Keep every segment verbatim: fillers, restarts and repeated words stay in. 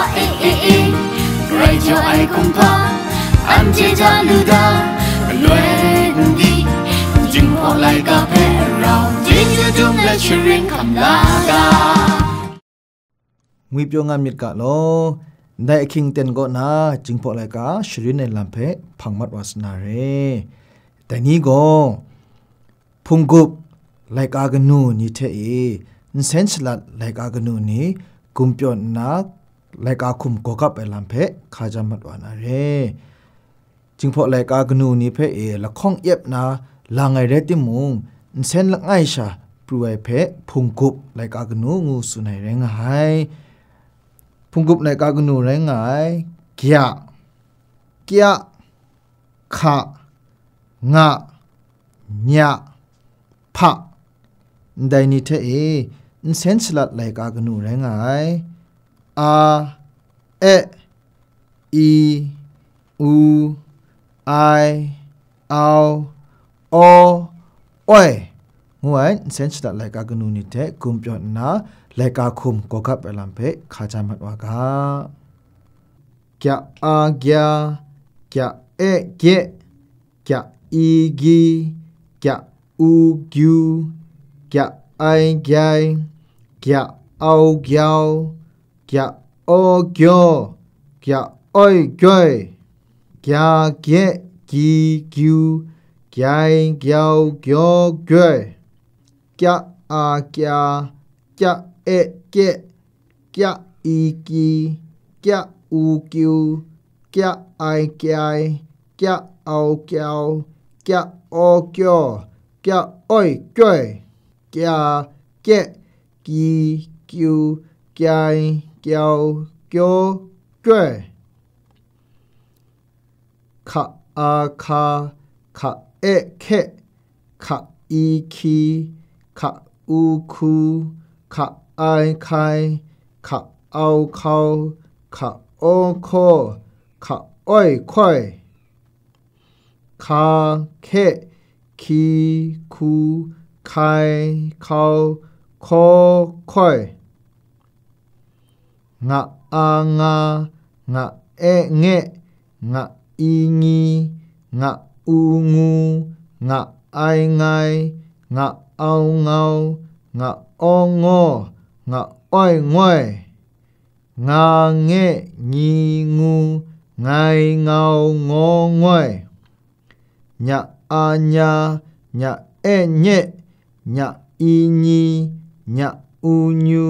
E, e, e, grai jaw ai kumhpa, anhte ja lu da, galoi n di, Jinghpaw laika hpe rau, chyeju dum let sharin hkam la ga. Ngwi pyaw nga myit ga law, ndai ahkying ten kaw na Jinghpaw laika sharin ai lam hpe hpang mat wa sa na re. Dai ni gaw, hpunggup laika kanu ni hte e nsen shalat laika kanu ni gumhpyawn nna, laika hkum gawgap ai lam hpe hka jam mat wa na re. Jinghpaw laika kanu ni hpe e lahkawng yep na lang ai rai timung, nsen langai sha pru ai hpe hpunggup laika kanu ngu tsun ai rai nga ai. Hpunggup laika kanu rai nga ai, gya, kya, hka, nga, nya, hpa, ndai ni hte e nsen shalat laika kanu rai nga ai. A, e, i, u, ai, au, aw, oi, ngu ai nsen shalat laika kanu ni hte gumhpyawn nna, laika hkum gawgap ai lam hpe hka jam mat wa ga. Gya a gya, gya e gye, gya i gi, gya u gyu, gya ai gyai, gya au gyau, gya aw gyaw, gya oi gyoi, gya gye gi gyu, gyai gyau gyaw gyoi, kya a kya, kya e kye, kya i ki, kya u kyu, kya ai kyai, kya au kyau, kya aw kyaw, kya oi kyoi, kya kye ki kyu, kyai kyau kyaw kyoi. Hka a hka, hka e hke, hka i hki, hka u hku, hka ai hkai, hka au hkau, hka aw hkaw, hka oi hkoi. Hka, hke, hki, hku, hkai, hkau, hkaw, hkoi. Nga a nga, nga e nge, nga i ngi, nga u ngu, nga ai ngai, nga au ngau, nga aw ngaw, nga oi ngoi. Nga nge ngi ngu, ngai ngau ngaw ngoi. Nya a nya, nya e nye, nya i nyi, nya u nyu,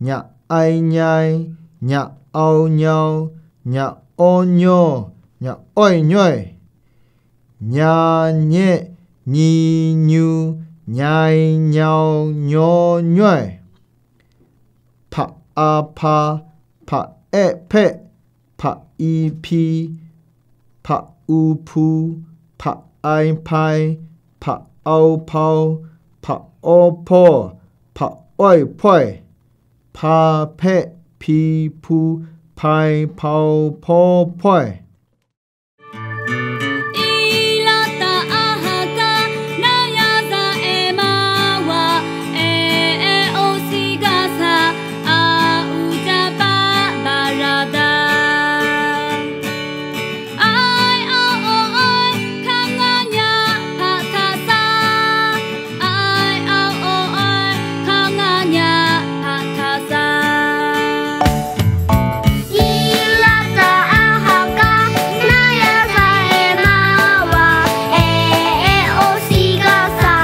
nya ai nyai, nya au nyau, nya aw nyaw, nya oi nyoi. Nya nye, nyi nyu, nyai nyau, nyaw nyoi. Hpa a hpa, hpa e hpe, hpa i hpyi, hpa u hpu, hpa ai hpai, hpa au hpau, hpa aw hpaw, hpa oi hpoi, hpa hpe hpyi hpu, hpai hpau hpaw hpoi. Ilata ahaka, naya za emawa, e e o sigasa, a uja ba barada. Ai au o oi, kanganya patasa. Ai au o oi, hkang nga nya hpa hta sa. Ilata ahaka, naya za emawa, e e o sigasa,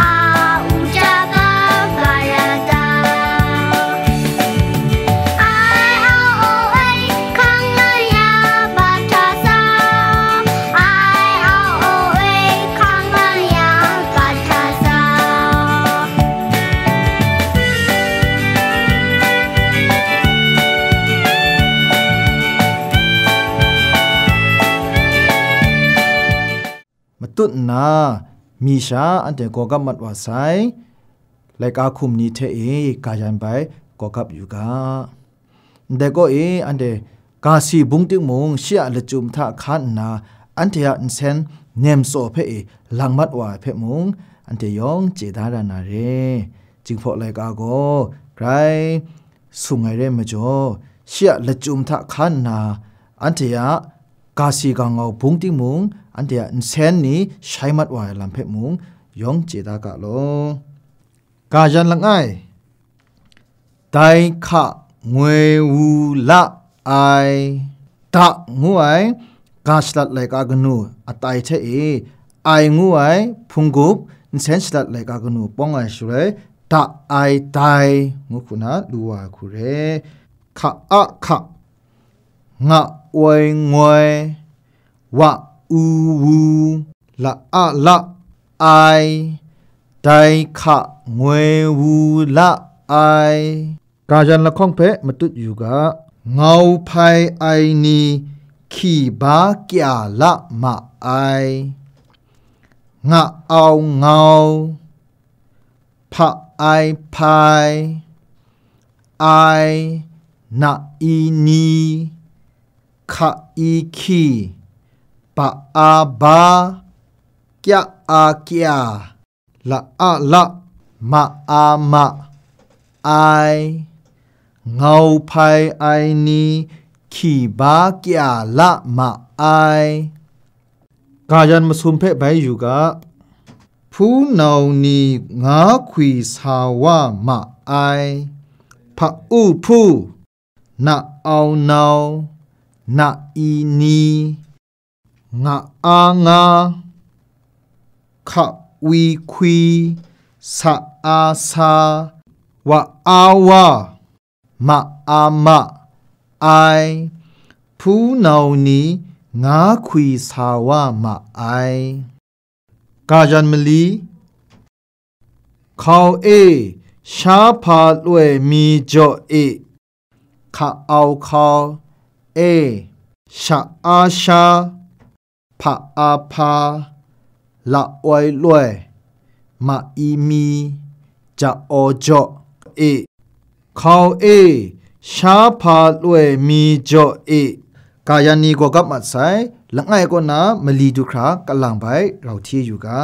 a uja ba barada. Ai au o oi, hkang nga ya ba hta sa. Ai au o oi, hkang nga ya ba hta sa. Matut nna, mi sha anhte gawgap mat wa sai, laika hkum ni hte e ga yan bai gawgap yu ga. Ndai kaw e, anhte ga si bung tikmung, shi a lachyum hta hkan nna, anhte a nsen nem tsaw hpe e lang mat wa ai hpe mung, anhte yawng chye da ra na re. Jinghpaw laika gaw grai sung ai re ai majaw, shi a lachyum hta hkan nna, anhte a ga si ga ngau bung timung, anhte a nsen ni shai mat wa ai lam hpe mung, yawng chye da ga law. Ga yan langai, dai hka ngoi wu la ai, da ngu ai, ga shalat laika kanu atai hte e, ai ngu ai, hpunggup, nsen shalat laika kanu pawng ai shaloi, da ai dai, ngu hku na lu wa ai hku re. Hka a hka, nga oi ngoi, wa u wu, la a la, ai, dai hka ngoi wu la ai. Ga yan lahkawng hpe matut yu ga, ngau hpai ai ni hki ba kya la ma ai, nga au ngau, hpa ai hpai, ai, na i ni, hka i hki, ba a ba, kya a kya, la a la, ma a ma, ai, ngau hpai ai ni hki ba kya la ma ai. Ga yan masum hpe bai yu ga, hpunau ni nga hkwi sa wa ma ai, hpa u hpu, na au nau, na i ni, nga a nga, hka wi hkwi, sa a sa, wa a wa, ma a ma, ai, hpunau ni nga hkwi sa wa ma ai. Ga yan mali, hkau e, sha hpa loi mi jaw e, hka au hkau, e, sha a sha, hpa a hpa, la oi loi, ma i mi, ja aw jaw, e, hkau e, sha hpa loi mi jaw e, ga yan ni gaw gap mat sai, langai kaw na mali du hkra kalang bai rau hti yu ga.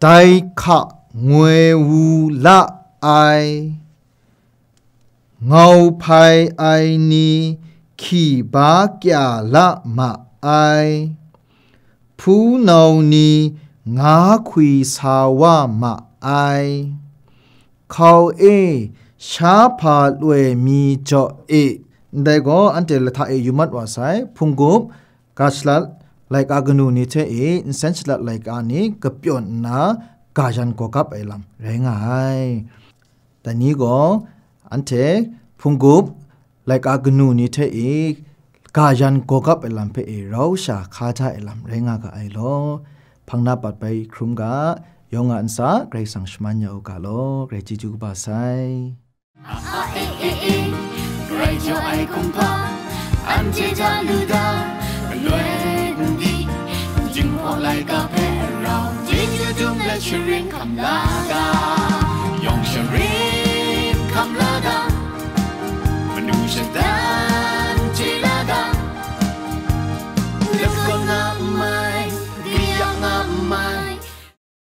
Dai hka ngoi wu la ai, ngau hpai ai ni hki ba kya la ma ai, hpunau ni nga hkwi sa wa ma ai, hkau e, sha hpa loi mi jaw e, ndai gaw anhte lahta e yu mat wa sai, hpunggup, ga shalat laika kanu ni hte e nsen shalat laika ni kapyawn nna ga yan gaw gap ai lam rai nga ai. Dai ni gaw anhte hpunggup laika kanu ni hte e ga yan gaw gap ai lam hpe e rau sha hka ja ai lam rai nga ga ai law. Hpang na pat bai hkrum ga, yawng a ntsa Karai Kasang shaman ya u ga law, Karai chyeju kaba sai. A, a, e, e, e, Karai jaw ai kumhpa, anhte ja lu da, galoi n di, jinghpaw laika hpe rau, chyeju dum let sharin hkam la ga.